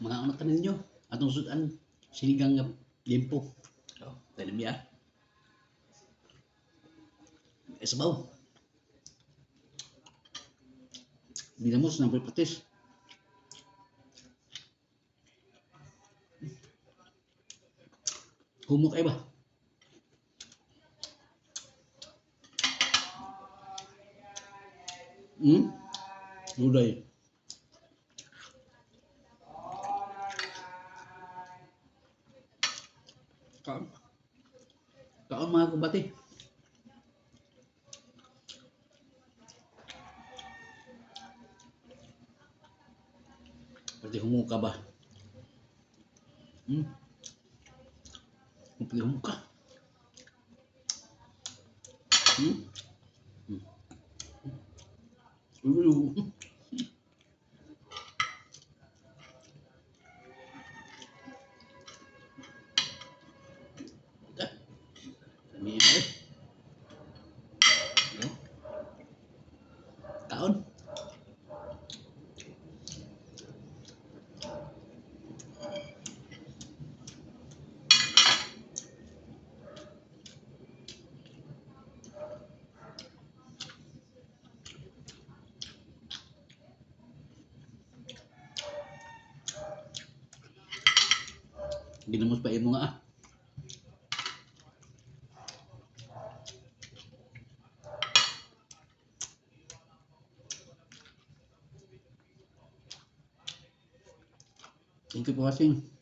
Mga anak ninyo. Atong sudan sinigang nga limpo. Oh, tanim niya. Eh, sabaw. Dinamos ng patis. Humok ay ba? Luday. Kaon. Kaon, mga kubati. Pwede humuka ba? Hmm? Pwede humuka. Hmm? Ulo. Kami eh. No? Kaon. Ginamos pa imo nga ah. Thank you for watching.